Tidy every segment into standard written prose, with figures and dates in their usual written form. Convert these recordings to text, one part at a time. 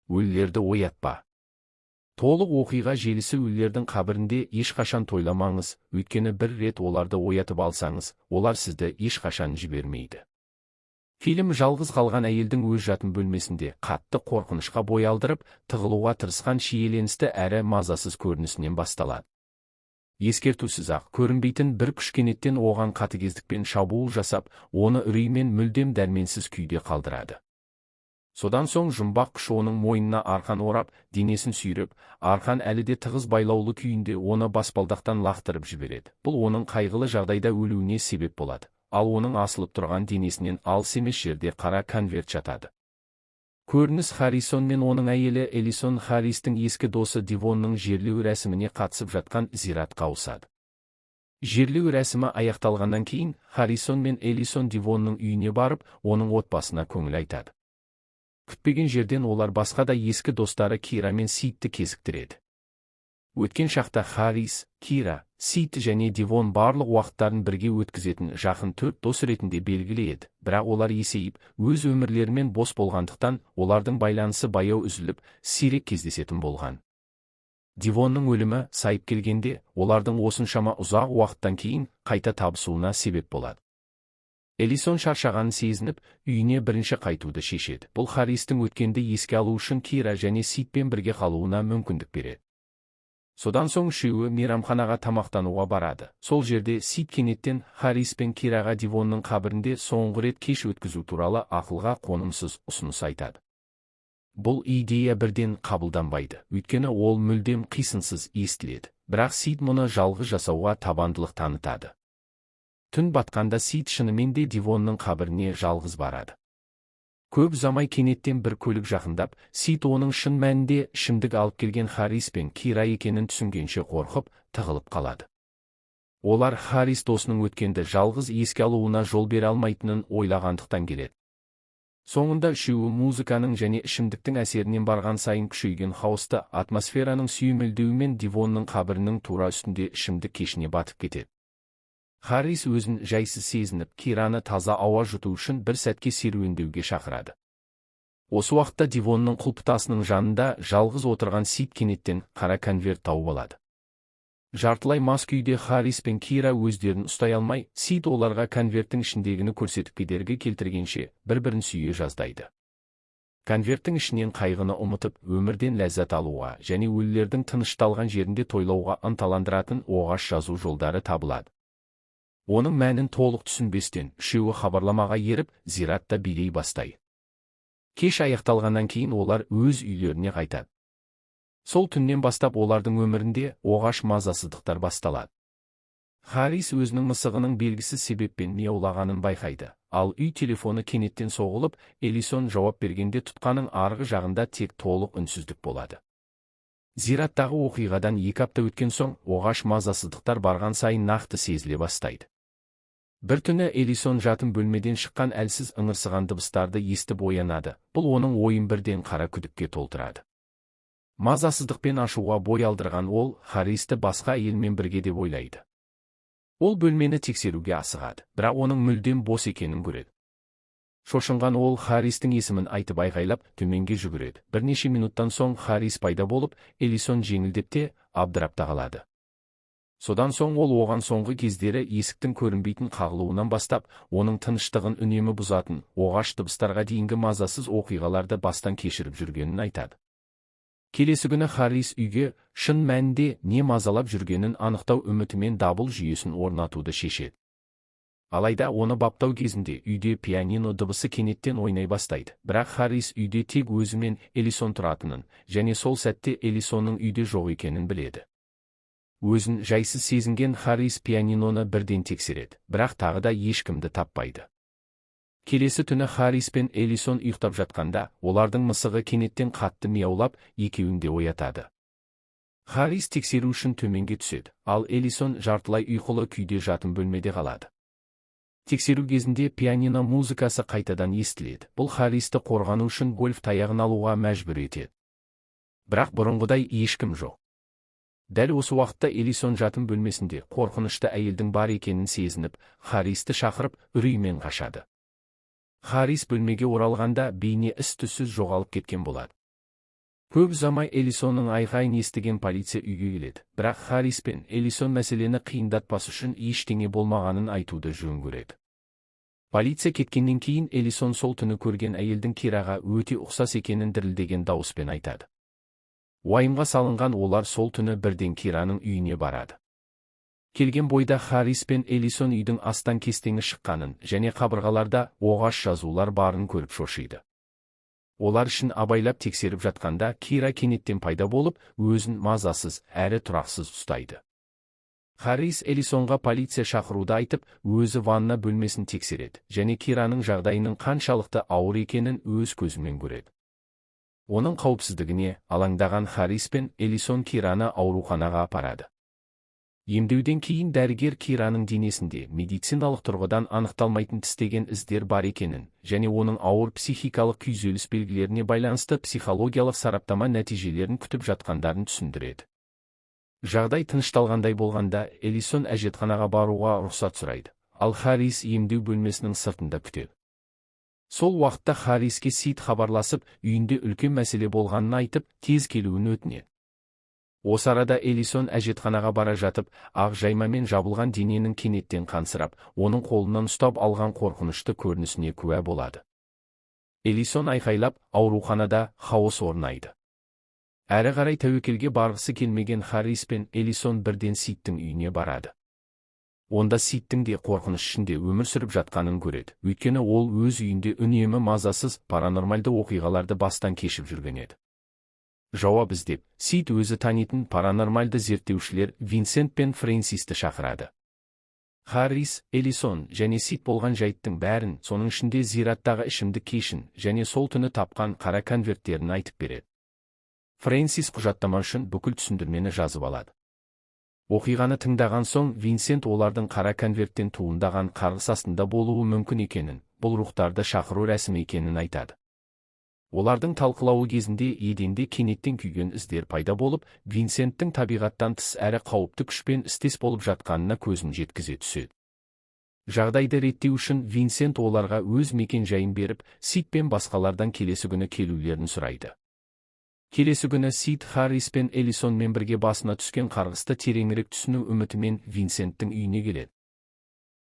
Өлілерді оятпа. Толық оқиға желісі. Өлілердің қабірінде ешқашан тойламаңыз, өйткені бір рет оларды оятып алсаңыз, олар сізді ешқашан жібермейді. Фильм жалғыз қалған әйелдің өз жатын бөлмесінде қатты қорқынышқа бой алдырып, тығылуға тырысқан шиеленісті әрі мазасыз көрінісінен басталады. Ескертусіз-ақ көрінбейтін бір күш кенеттен оған қатыгездікпен шабуыл жасап, оны үреймен мүлдем дәрменсіз күйде қалдырады. Содан соң жұмбақ күш оның мойнына арқан орап, денесін сүйреп, арқан әлі де тығыз байлаулы күйінде оны баспалдақтан лақтырып жібереді. Бұл оның қайғылы жағдайда өлуіне себеп болады. Ал оның асылып тұрған денесінен алыс емес жерде қара конверт жатады. Көрініс Харрисон мен оның әйелі Элисон Харристің ескі досы Дивонның жерлеу рәсіміне қатысып жатқан зиратқа ауысады. Жерлеу рәсімі аяқталғаннан кейін Харрисон мен Элисон Дивонның үйіне барып, оның отбасына көңіл айтады. Күтпеген жерден олар басқа да ескі достары Кира мен Сидті кезіктіреді. Өткен шақта Харрис, Кира, Сид және Дивон барлық уақыттарын бірге өткізетін жақын төрт дос ретінде белгілі еді, бірақ олар есейіп, өз өмірлерімен бос болғандықтан, олардың байланысы баяу үзіліп, сирек кездесетін болған. Дивонның өлімі сайып келгенде, олардың осыншама ұзақ уақыттан кейін қайта табысуына себеп болады. Элисон шаршағанын сезініп, үйіне бірінші қайтуды шешеді. Бұл Харристің өткенді еске алу үшін Кира және Сидпен бірге қалуына мүмкіндік береді. Содан соң үшеуі мейрамханаға тамақтануға барады. Сол жерде Сид кенеттен Харрис пен Кираға Дивонның қабірінде соңғы рет кеш өткізу туралы ақылға қонымсыз ұсыныс айтады. Бұл идея бірден қабылданбайды, өйткені ол мүлдем қисынсыз естіледі. Бірақ Сид мұны жалғыз жасауға табандылық танытады. Түн батқанда Сид шынымен де Дивонның қабіріне жалғыз барады. Көп ұзамай кенеттен бір көлік жақындап, Сид оның шын мәнінде ішімдік алып келген Харрис пен Кира екенін түсінгенше қорқып, тығылып қалады. Олар Харрис досының өткенді жалғыз еске алуына жол бере алмайтынын ойлағандықтан келеді. Соңында үшеуі музыканың және ішімдіктің әсерінен барған сайын күшейген хаосты атмосфераның сүйемелдеуімен Дивонның қабірінің тура үстінде ішімдік кешіне батып кетеді. Харрис өзін жайсыз сезініп, Кираны таза ауа жұту үшін бір сәтке серуендеуге шақырады. Осы уақытта Дивонның құлпытасының жанында жалғыз отырған Сид кенеттен қара конверт тауып алады. Жартылай мас күйде Харрис пен Кира өздерін ұстай алмай, Сид оларға конверттің ішіндегіні көрсетіп кедергі келтіргенше, бір-бірін сүйе жаздайды. Конверттің ішінен қайғыны ұмытып, өмірден ләззат алуға және өлілердің тынышталған жерінде тойлауға ынталандыратын оғаш жазу жолдары табылады. Оның мәнін толық түсінбестен, үшеуі хабарламаға еріп, зиратта билей бастайды. Кеш аяқталғаннан кейін олар өз үйлеріне қайтады. Сол түннен бастап олардың өмірінде оғаш мазасыздықтар басталады. Харрис өзінің мысығының белгісіз себеппен мияулағанын байқайды, ал үй телефоны кенеттен соғылып, Элисон жауап бергенде тұтқаның арғы жағында тек толық үнсіздік болады. Зираттағы оқиғадан 2 апта өткен соң, оғаш мазасыздықтар барған сайын нақты сезіле бастайды. Бір түні Элисон жатын бөлмеден шыққан әлсіз ыңырсыған дыбыстарды естіп оянады. Бұл оның ойын бірден қара күдікке толтырады. Мазасыздықпен ашуға бой алдырған ол Харристі басқа әйелмен бірге деп ойлайды. Ол бөлмені тексеруге асығады, бірақ оның мүлдем бос екенін көреді. Шошынған ол Харристің есімін айтып айғайлап, төменге жүгіреді. Бірнеше минуттан соң Харрис пайда болып, Элисон жеңілдеп те, абдырап та қалады. Содан соң ол оған соңғы кездері есіктің көрінбейтін қағылуынан бастап, оның тыныштығын үнемі бұзатын оғаш дыбыстарға дейінгі мазасыз оқиғаларды бастан кешіріп жүргенін айтады. Келесі күні Харрис үйге шын мәнінде не мазалап жүргенін анықтау үмітімен дабыл жүйесін орнатуды шешеді. Алайда оны баптау кезінде үйде пианино дыбысы кенеттен ойнай бастайды. Бірақ Харрис үйде тек өзімен Элисон тұратынын және сол сәтте Элисонның үйде жоқ екенін біледі. Өзін жайсыз сезінген Харрис пианиноны бірден тексереді, бірақ тағы да ешкімді таппайды. Келесі түні Харрис пен Элисон ұйықтап жатқанда, олардың мысығы кенеттен қатты мияулап, екеуін де оятады. Харрис тексеру үшін төменге түседі, ал Элисон жартылай ұйқылы күйде жатын бөлмеде қалады. Тексеру кезінде пианино музыкасы қайтадан естіледі. Бұл Харристі қорғану үшін гольф таяғын алуға мәжбүр етеді. Бірақ бұрынғыдай ешкім жоқ. Дәл осы уақытта Элисон жатын бөлмесінде қорқынышты әйелдің бар екенін сезініп, Харристі шақырып, үреймен қашады. Харрис бөлмеге оралғанда, бейне із-түзсіз жоғалып кеткен болады. Көп ұзамай Элисонның айқайын естіген полиция үйге келеді, бірақ Харрис пен Элисон мәселені қиындатпас үшін ештеңе болмағанын айтуды жөн көреді. Полиция кеткеннен кейін Элисон сол түні көрген әйелдің Кираға өте ұқсас екенін дірілдеген дауыспен айтады. Уайымға салынған олар сол түні бірден Кираның үйіне барады. Келген бойда Харрис пен Элисон үйдің астан-кестеңі шыққанын және қабырғаларда оғаш жазулар барын көріп шошиды. Олар ішін абайлап тексеріп жатқанда Кира кенеттен пайда болып, өзін мазасыз әрі тұрақсыз ұстайды. Харрис Элисонға полиция шақыруды айтып, өзі ванна бөлмесін тексереді және Кираның жағдайының қаншалықты ауыр екенін өз көзімен көреді. Оның қауіпсіздігіне алаңдаған Харрис пен Элисон Кираны ауруханаға апарады. Емдеуден кейін дәрігер Кираның денесінде медициналық тұрғыдан анықталмайтын тістеген іздер бар екенін және оның ауыр психикалық күйзеліс белгілеріне байланысты психологиялық сараптама нәтижелерін күтіп жатқандарын түсіндіреді. Жағдай тынышталғандай болғанда Элисон әжетханаға баруға рұқсат сұрайды, ал Харрис емдеу бөлмесінің сыртында күтеді. Сол уақытта Харриске Сид хабарласып, үйінде үлкен мәселе болғанын айтып, тез келуін өтінеді. Осы арада Элисон әжетханаға бара жатып, ақ жаймамен жабылған дененің кенеттен қансырап, оның қолынан ұстап алған қорқынышты көрінісіне куә болады. Элисон айқайлап, ауруханада хаос орнайды. Әрі қарай тәуекелге барғысы келмеген Харрис пен Элисон бірден Сидтің үйіне барады. Онда Сидтің де қорқыныш ішінде өмір сүріп жатқанын көреді. Өйткені ол өз үйінде үнемі мазасыз паранормальды оқиғаларды бастан кешіп жүрген еді. Жауап іздеп, Сид өзі танитын паранормальды зерттеушілер Винсент пен Фрэнсисті шақырады. Харрис, Элисон және Сид болған жайттың бәрін, соның ішінде зираттағы ішімдік кешін және сол түні тапқан қара конверттерін айтып береді. Фрэнсис құжаттама үшін бүкіл түсіндірмені жазып алады. Оқиғаны тыңдаған соң Винсент олардың қара конверттен туындаған қарғыс астында болуы мүмкін екенін, бұл рухтарды шақыру рәсімі екенін айтады. Олардың талқылауы кезінде еденде кенеттен күйген іздер пайда болып, Винсенттің табиғаттан тыс әрі қауіпті күшпен істес болып жатқанына көзін жеткізе түседі. Жағдайды реттеу үшін Винсент оларға өз мекен жайын беріп, Сид пен басқалардан келесі күні келулерін сұрайды. Келесі күні Сид Харрис пен Элисонмен бірге басына түскен қарғысты тереңірек түсіну үмітімен Винсенттің үйіне келеді.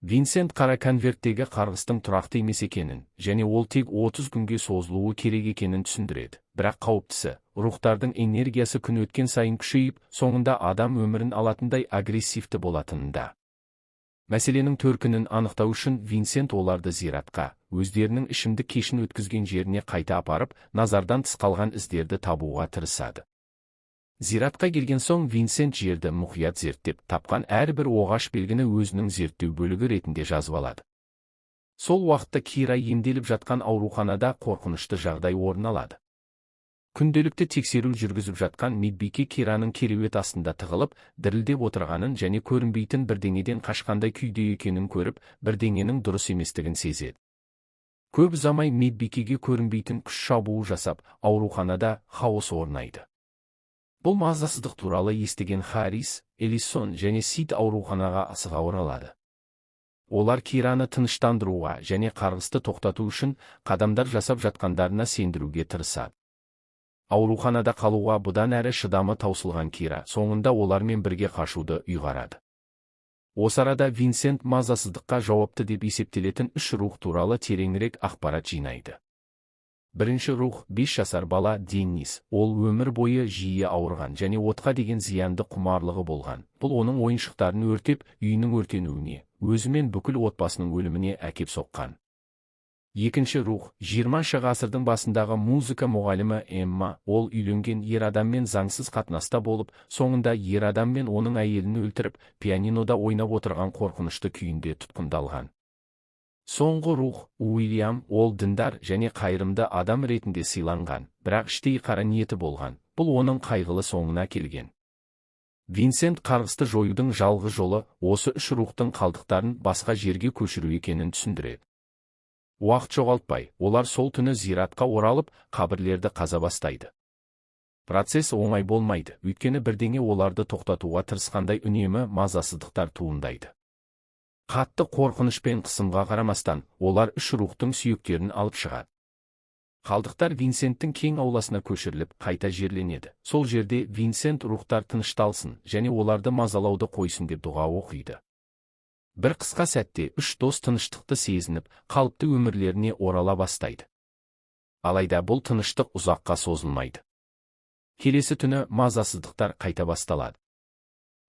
Винсент қара конверттегі қарғыстың тұрақты емес екенін және ол тек 30 күнге созылуы керек екенін түсіндіреді. Бірақ қауіптісі, рухтардың энергиясы күн өткен сайын күшейіп, соңында адам өмірін алатындай агрессивті болатынында. Мәселенің төркінін анықтау үшін Винсент оларды зиратқа, өздерінің ішімдік кешін өткізген жеріне қайта апарып, назардан тыс қалған іздерді табуға тырысады. Зиратқа келген соң Винсент жерді мұқият зерттеп, тапқан әрбір оғаш белгіні өзінің зерттеу бөлігі ретінде жазып алады. Сол уақытта Кира емделіп жатқан ауруханада қорқынышты жағдай орын алады. Күнделікті тексеру жүргізіп жатқан медбике Кираның кереует астында тығылып, дірілдеп отырғанын және көрінбейтін бірдеңеден қашқандай күйде екенін көріп, бірдеңенің дұрыс еместігін сезеді. Көп ұзамай медбикеге көрінбейтін күш шабуыл жасап, ауруханада хаос орнайды. Бұл мазасыздық туралы естіген Харрис, Элисон және Сид ауруханаға асыға оралады. Олар Кираны тыныштандыруға және қарғысты тоқтату үшін қадамдар жасап жатқандарына сендіруге тырысады. Ауруханада қалуға бұдан әрі шыдамы таусылған Кира соңында олармен бірге қашуды ұйғарады. Осы арада Винсент мазасыздыққа жауапты деп есептелетін үш рух туралы тереңірек ақпарат жинайды. Бірінші рух 5 жасар бала Деннис. Ол өмір бойы жиі ауырған және отқа деген зиянды құмарлығы болған. Бұл оның ойыншықтарын өртеп, үйінің өртенуіне, өзімен бүкіл отбасының өліміне әкеп соққан. Екінші рух 20-шы ғасырдың басындағы музыка мұғалімі Эмма. Ол үйленген ер адаммен заңсыз қатынаста болып, соңында ер адам мен оның әйелін өлтіріп, пианинода ойнап отырған қорқынышты күйінде тұтқындалған. Соңғы рух Уильям. Ол діндар және қайырымды адам ретінде сыйланған, бірақ іштей қара ниеті болған. Бұл оның қайғылы соңына келген. Винсент қарғысты жоюдың жалғыз жолы осы үш рухтың қалдықтарын басқа жерге көшіру екенін түсіндіреді. Уақыт жоғалтпай, олар сол түні зиратқа оралып, қабірлерді қаза бастайды. Процесс оңай болмайды, өйткені бірдеңе оларды тоқтатуға тырысқандай үнемі мазасыздықтар туындайды. Қатты қорқыныш пен қысымға қарамастан, олар үш рухтың сүйектерін алып шығады. Қалдықтар Винсенттің кең ауласына көшіріліп, қайта жерленеді. Сол жерде Винсент рухтар тынышталсын және оларды мазалауды қойсын деп дұға оқиды. Бір қысқа сәтте үш дос тыныштықты сезініп, қалыпты өмірлеріне орала бастайды. Алайда бұл тыныштық ұзаққа созылмайды. Келесі түні мазасыздықтар қайта басталады.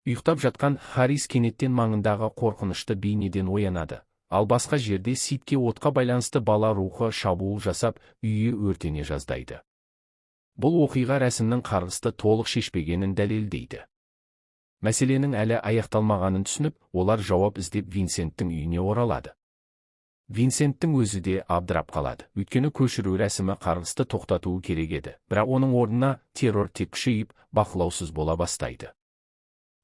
Ұйықтап жатқан Харрис кенеттен маңындағы қорқынышты бейнеден оянады. Ал басқа жерде Сидке отқа байланысты бала рухы шабуыл жасап, үйі өртене жаздайды. Бұл оқиға рәсімнің қарғысты толық шешпегенін дәлелдейді. Мәселенің әлі аяқталмағанын түсініп, олар жауап іздеп Винсенттің үйіне оралады. Винсенттің өзі де абдырап қалады, өйткені көшіру рәсімі қарғысты тоқтатуы керек еді, бірақ оның орнына террор тек күшейіп, бақылаусыз бола бастайды.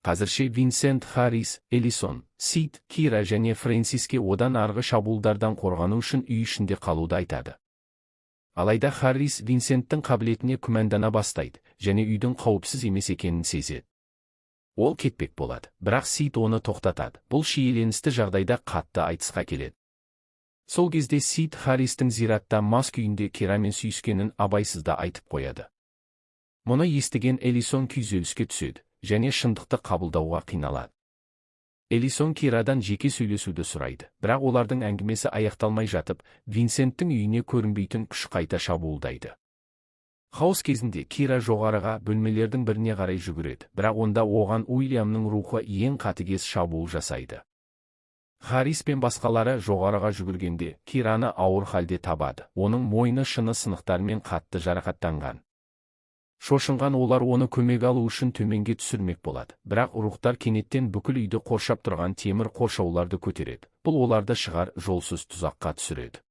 Қазірше Винсент, Харрис, Элисон, Сид, Кира және Фрэнсиске одан арғы шабуылдардан қорғану үшін үй ішінде қалуды айтады. Алайда Харрис Винсенттің қабілетіне күмәндана бастайды және үйдің қауіпсіз емес екенін сезеді. Ол кетпек болады, бірақ Сид оны тоқтатады. Бұл шиеленісті жағдайда қатты айтысқа келеді. Сол кезде Сид Харристің зиратта мас күйінде Кирамен сүйіскенін абайсызда айтып қояды. Мұны естіген Элисон күйзеліске түседі және шындықты қабылдауға қиналады. Элисон Кирадан жеке сөйлесуді сұрайды, бірақ олардың әңгімесі аяқталмай жатып, Винсенттің үйіне көрінбейтін күш қайта шабуылдайды. Хаос кезінде Кира жоғарыға бөлмелердің біріне қарай жүгіреді, бірақ онда оған Уильямның рухы ең қатыгез шабуыл жасайды. Харрис пен басқалары жоғарыға жүгіргенде Кираны ауыр халде табады, оның мойны шыны сынықтармен қатты жарақаттанған. Шошынған олар оны көмек алу үшін төменге түсірмек болады, бірақ рухтар кенеттен бүкіл үйді қоршап тұрған темір қоршауларды көтереді. Бұл оларды шығар жолсыз тұзаққа түсіреді.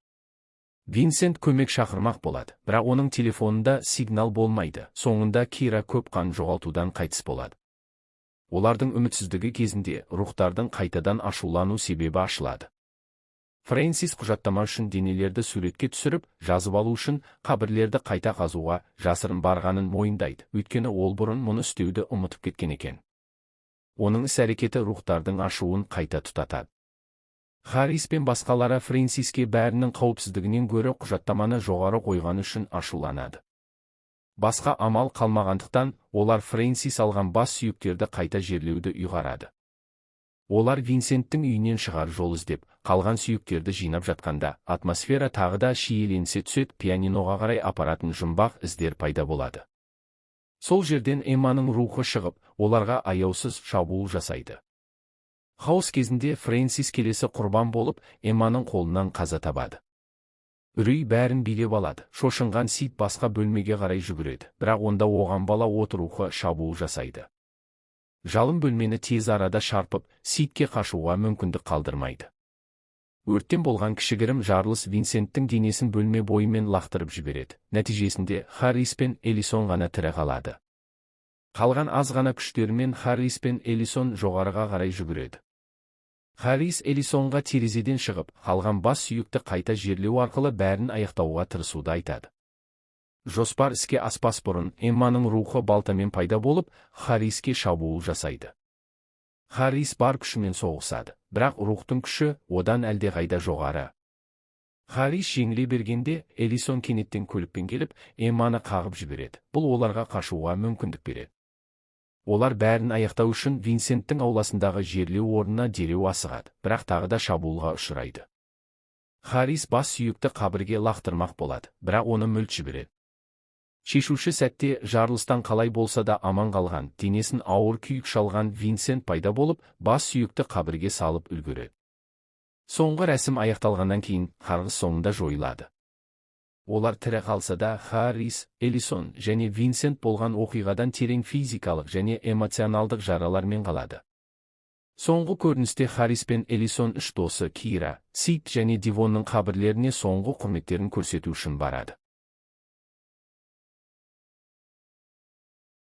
Винсент көмек шақырмақ болады, бірақ оның телефонында сигнал болмайды. Соңында Кира көп қан жоғалтудан қайтыс болады. Олардың үмітсіздігі кезінде рухтардың қайтадан ашулану себебі ашылады. Фрэнсис құжаттама үшін денелерді суретке түсіріп, жазып алу үшін қабірлерді қайта қазуға жасырын барғанын мойындайды, өйткені ол бұрын мұны істеуді ұмытып кеткен екен. Оның іс-әрекеті рухтардың ашуын қайта тұтатады. Харрис пен басқалары Фрэнсиске бәрінің қауіпсіздігінен гөрі құжаттаманы жоғары қойғаны үшін ашуланады. Басқа амал қалмағандықтан, олар Фрэнсис алған бас сүйектерді қайта жерлеуді ұйғарады. Олар Винсенттің үйінен шығар жол іздеп, қалған сүйектерді жинап жатқанда, атмосфера тағы да шиеленісе түседі, пианиноға қарай апаратын жұмбақ іздер пайда болады. Сол жерден Эмманың рухы шығып, оларға аяусыз шабуыл жасайды. Хаос кезінде Фрэнсис келесі құрбан болып, Эмманың қолынан қаза табады. Үрей бәрін билеп алады. Шошынған Сид басқа бөлмеге қарай жүгіреді, бірақ онда оған бала от рухы шабуыл жасайды. Жалын бөлмені тез арада шарпып, Сидке қашуға мүмкіндік қалдырмайды. Өрттен болған кішігірім жарылыс Винсенттің денесін бөлме бойымен лақтырып жібереді. Нәтижесінде Харрис пен Элисон ғана тірі қалады. Қалған аз ғана күштерімен Харрис пен Элисон жоғарыға қарай жүгіреді. Харрис Элисонға терезеден шығып, қалған бас сүйекті қайта жерлеу арқылы бәрін аяқтауға тырысуды айтады. Жоспар іске аспас бұрын Эмманың рухы балтамен пайда болып, Харриске шабуыл жасайды. Харрис бар күшімен соғысады, бірақ рухтың күші одан әлдеқайда жоғары. Харрис жеңіле бергенде Элисон кенеттен көлікпен келіп, Эмманы қағып жібереді. Бұл оларға қашуға мүмкіндік береді. Олар бәрін аяқтау үшін Винсенттің ауласындағы жерлеу орнына дереу асығады, бірақ тағы да шабуылға ұшырайды. Харрис бас сүйекті қабірге лақтырмақ болады, бірақ оны мүлт жібереді. Шешуші сәтте жарылыстан қалай болса да аман қалған, денесін ауыр күйік шалған Винсент пайда болып, бас сүйекті қабірге салып үлгереді. Соңғы рәсім аяқталғаннан кейін қарғыс соңында жойылады. Олар тірі қалса да, Харрис, Элисон және Винсент болған оқиғадан терең физикалық және эмоционалдық жаралармен қалады. Соңғы көріністе Харрис пен Элисон үш досы Кира, Сид және Дивонның қабірлеріне соңғы құрметтерін көрсету үшін барады.